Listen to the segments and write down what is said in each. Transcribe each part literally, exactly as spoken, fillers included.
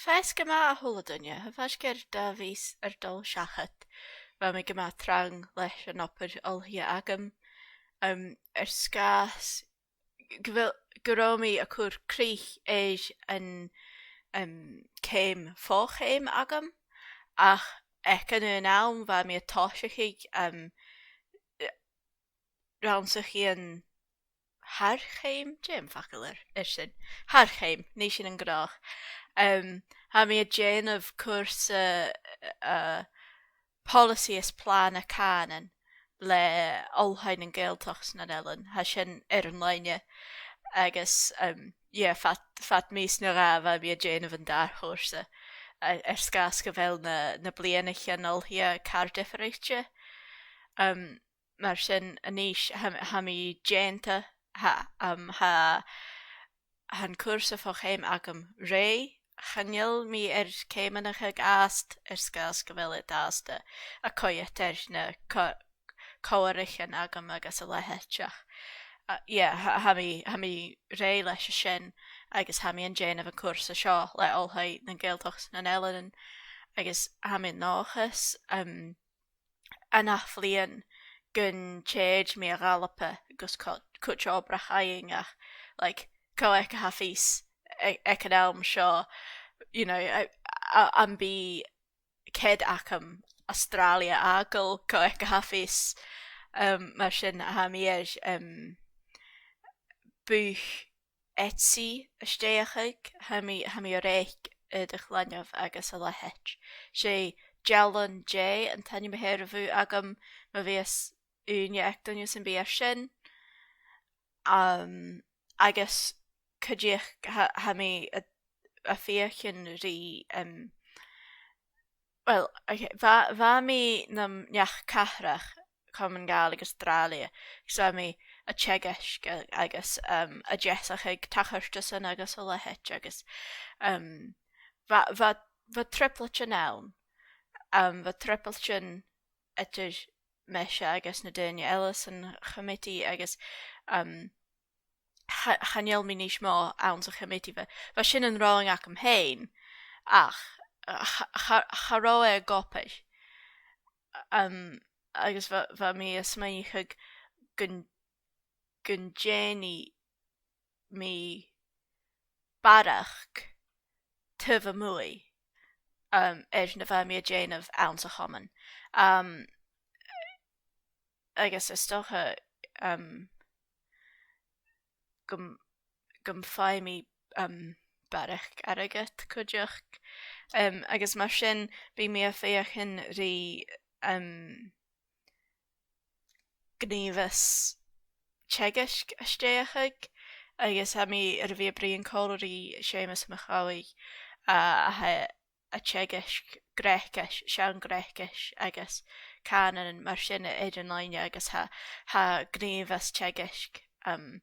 Feasgar math a h-uile duine, tha feasgar dà mhìos air dol seachad. Bha mi gu math trang leis an obair oilthigh agam, um, air sgàth 's gu bheil, gun robh mi a' cur crìch air an, um, ceum fo-cheum agam, ach aig an aon àm bha mi a' tòiseachadh, um, rannsachaidhean thar ceum, dè am facal air, air sin? Thar ceum, nì sinn an gnothach. Um, tha mi a' dèanamh cùrsa, uh, poileasaidh is plana cànain le Oilthigh nan Gàidhealtachd 's nan Eilean. Tha sin air an loidhne agus, um, yeah, fad, fad mìos no dhà bha mi a' dèanamh an dà chùrsa, a-, air sgàth 's gu bheil na, na bliadhnaichean oilthigh car diofraichte. Um, mar sin a-nis, tha, tha mi dèanta, tha, um, tha, tha an cùrsa fo-cheum agam rèidh, chan eil mi air ceumanachadh fhathast, air sgàth 's gu bheil iad fhathast a' coimhead air na co-, comharraichean agam agus a leithid, ach, uh, yeah, tha, tha mi, tha mi rèidh leis a sin, agus tha mi a' dèanamh an cùrsa seo le Oilthigh nan Gàidhealtachd 's nan Eileanan, agus tha mi an dòchas, um, an ath-bhliadhna gun tèid mi a dh'Alba gus cu-, cuid obrach fhaighinn, ach, like, cò aig a tha fios a-, aig an àm seo, you know, a, a, am bi cead agam Astràilia fhàgail, cò aig a tha fios. Um, mar sin, tha mi air, um, bùth Etsy a stèidheachadh, tha mi, tha mi a' reic aodach leanabh agus a leithid. 'S e Dealan J an t-ainm a th' air a' bhùth agam, ma bhios ùine aig duine sam bith air sin. Um, agus cuideachd tha, tha mi a, a' feuchainn ri, um, well, okay, bha, bha mi nam neach-cathrach Comann Gàidhlig Astràilia, agus bha mi a' teagasg a-, agus, um, a' deasachadh tachartasan agus a leithid, agus, um, bha, bha, bha trioblaid ann. Um, bha trioblaid eadar mise agus na daoine eile san chomataidh agus, um, cha-, chan eil mi a-nis mòr anns a' chomataidh. Bha, bha sin an roghainn agam fhèin, ach cha, cha, cha robh e ag obair. Um, agus bha, bha mi a' smaoineachadh gun, gun dèanadh mi barrachd taobh a-muigh, um, air na bha mi a' dèanamh anns a' chomann. Um, agus is dòcha, um, gum, gum faigh mi, um, barrachd airgid cuideachd. Um, agus mar sin, bidh mi a' feuchainn ri, um, gnìomhas teagaisg a stèidheachadh, agus tha mi air a bhith a' bruidhinn còmhla ri Seumas MacAmhlaigh, a, a tha a' teagasg Greugais, seann Ghreugais agus cànanan mar sin air an loidhne agus tha, tha gnìomhas teagaisg, um,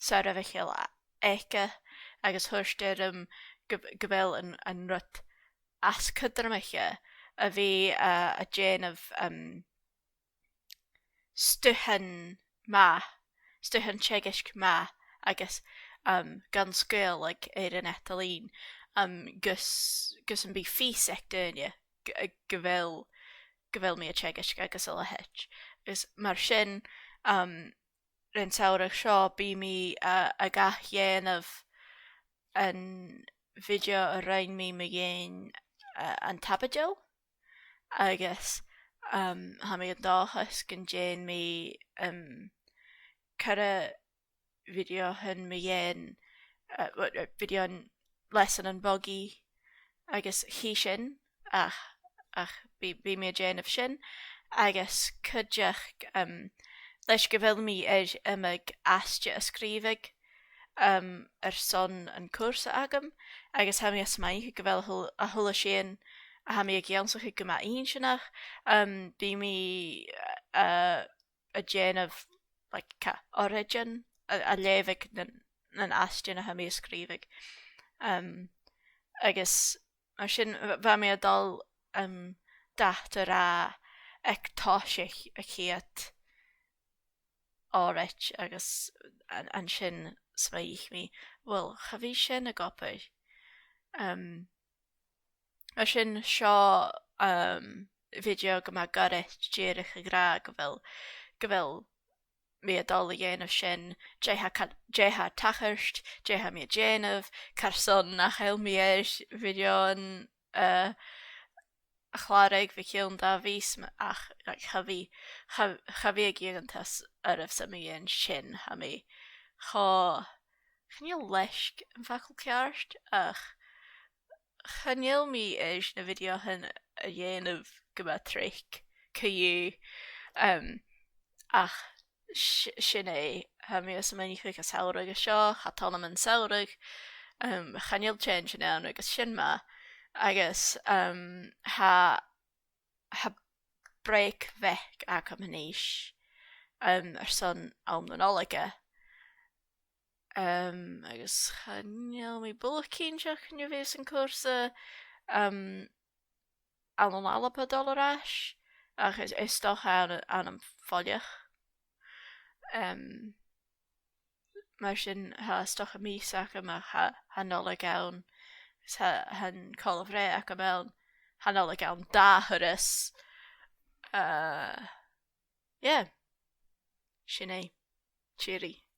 soirbheachail a-, aige agus thuirt e rium gu, gu bheil an, an rud as cudromaiche a bhith, uh, a' dèanamh, um, stuthan math, stuthan teagaisg math agus, um, gan sgaoileadh air an eadar-lìon, um, gus, gus am bi fios aig daoine gu, gu bheil, gu bheil mi a' teagasg agus a leithid. Agus mar sin, um, ron samhradh seo, bidh mi, uh, ag ath-dhèanamh an video a rinn mi mu dheidhinn, uh, an t-aibidil. Agus, um, tha mi an dòchas gun dèan mi, um, ceithir bhideothan mu dheidhinn, uh, wa-, uh, bhideothan leis an, an bogaidh agus chì sinn, ach, ach bidh, bidh mi a' dèanamh sin. Agus cuideachd, um, leis gu bheil mi air iomadh aiste a sgrìobhadh, um, airson an cùrsa agam, agus tha mi a' smaoineachadh gu bheil a h-uile, a h-uile sìon a tha mi ag ionnsachadh gu math inntinneach, um, bidh mi, uh, a' dèanamh, like, ca-, oraidean, a, a' leughadh nan, nan aistean a tha mi a' sgrìobhadh. Um, agus mar sin, bh-, bha mi a' dol, um, dad a ràdh aig toiseach a' chiad òraid agus an, an sin smaoinich mi, well, cha bhi sin ag obair. Um, Mar sin seo, um, video gu math goirid dìreach ag ràdh gu bheil, gu bheil mi a' dol a dhèanamh sin, dè tha, ca-, dè tha a' tachairt, dè tha mi a' dèanamh, carson nach eil mi air video an, uh, a chlàradh bho chionn dà mhìos, m-, ach, like, cha bhi, cha, cha bhi e ag iongantas oirbhse mu dheidhinn sin, tha mi cho, chan eil leisg am facal ceart, ach chan eil mi air na videothan a dhèanamh gu math tric co-dhiù, um, ach s-, sin e, tha mi airson smaoineachadh gu bheil samhradh an seo, tha toil agam air samhradh, um, chan eil tè an sin ann agus sin math, agus, um, tha, tha break bheag agam a-nis, um, airson àm na Nollaige. Um, agus chan eil mi buileach cinnteach cuin a bhios an cùrsa, um, ann an Alba a' dol air ais, ach is, is dòcha ann, ann am Foghlam. Um, mar sin, tha, is dòcha mìos agam ach tha, tha Nollaig ann, is tha, tha an còmhradh agam ann, tha Nollaig ann dà thuras. Uh, yeah. Sin e. Tìoraidh.